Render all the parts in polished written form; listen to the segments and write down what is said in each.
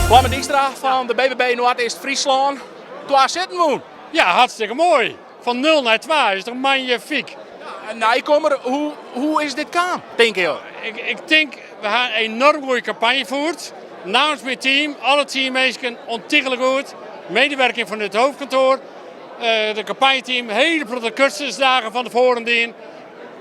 Klamme Dykstra fan de BBB Noardeast-Fryslân, twa sitten wûn. Ja, hartstikke moai. Fan 0 nei 2 is toch magnifiek. In nijkommer, hoe is dit kaam, tinke jo? Ik tink, we ha in enorm goede kampanje fierd. Namens myn team, alle 10 minsken, ûntichlik goed. Medewerking fan it hoofdkantoar, de kampanjeteam, hiele protte kursusdagen fan tefoaren dien.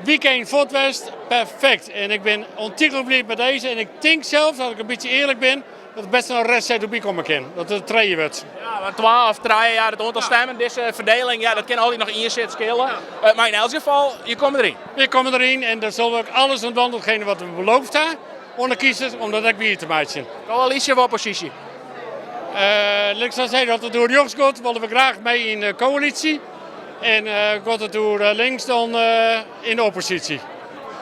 Weekend fuort west, perfekt. En ik bin ûntichlik bliid mei dizze. En ik tink sels, as ik in bytsje earlik bin, dat der bêst noch in restset by komme kin. Dat it trije wurdt. Ja, want twa of trije, ja, it oantal stimmen, dizze ferdeling, ja, dat kin altyd noch ien sit skele. Mar yn elts gefal, je komme deryn. We komme deryn en dan sille we ek alles oan dwaan, datgene wat we beloofd ha oan de kiezers, om dat ek wier te meitsjen. Koälysje of opposysje? Lit ik sa sizze, as it oer rjochts giet, wolle we graach mei yn de koälysje. En giet it oer links, dan yn de opposysje.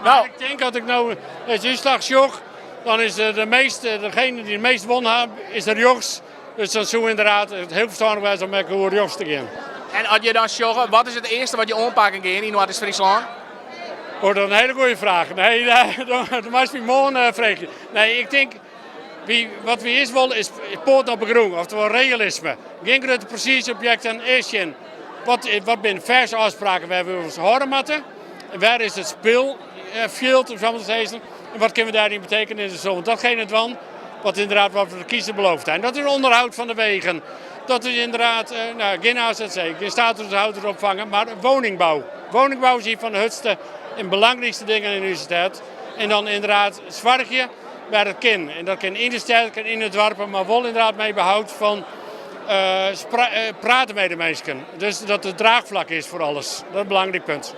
Nou. Ik tink as ik no dizze útslach sjoch, dan is de meeste, degene dy't it meast wûn ha, is de rjochts. Dus dan soe ynderdaad it hiel ferstannich wêze om ek oer rjochts te gean. En as je dan sjogge, wat is it earste wat je oanpakken gean yn Noardeast-Fryslân? Oh, dat is in hiele goede fraach. Nee, dat moatst my moarn freegje. Nee, ik tink, wat wy earst wolle is poat op de grûn, oftewol realisme. Gjin grutte prestiizjeobjekten, earst sjen wat binne fêste ôfspraken wêr't we ús hâlde moatte. En wêr is it spylfjild, om sa mar te sizzen. En wat kinne we dêryn betekenje? Dus we datgene dwaan wat ynderdaad wat we de kiezer beloofd ha. En dat is ûnderhâld fan de wegen. Dat is ynderdaad, nou, gjin AZC, gjin statushouder opfangen, mar woningbou. Woningbou is ien fan de hurdste en belangrykste dingen yn ús stêd. En dan ynderdaad soargje wêr't it kin. En dat kin yn de stêd, kin yn de doarpen, mar wol ynderdaad mei behoud fan prate mei de minsken. Dus dat it draachflak is foar alles. Dat is in belangryk punt.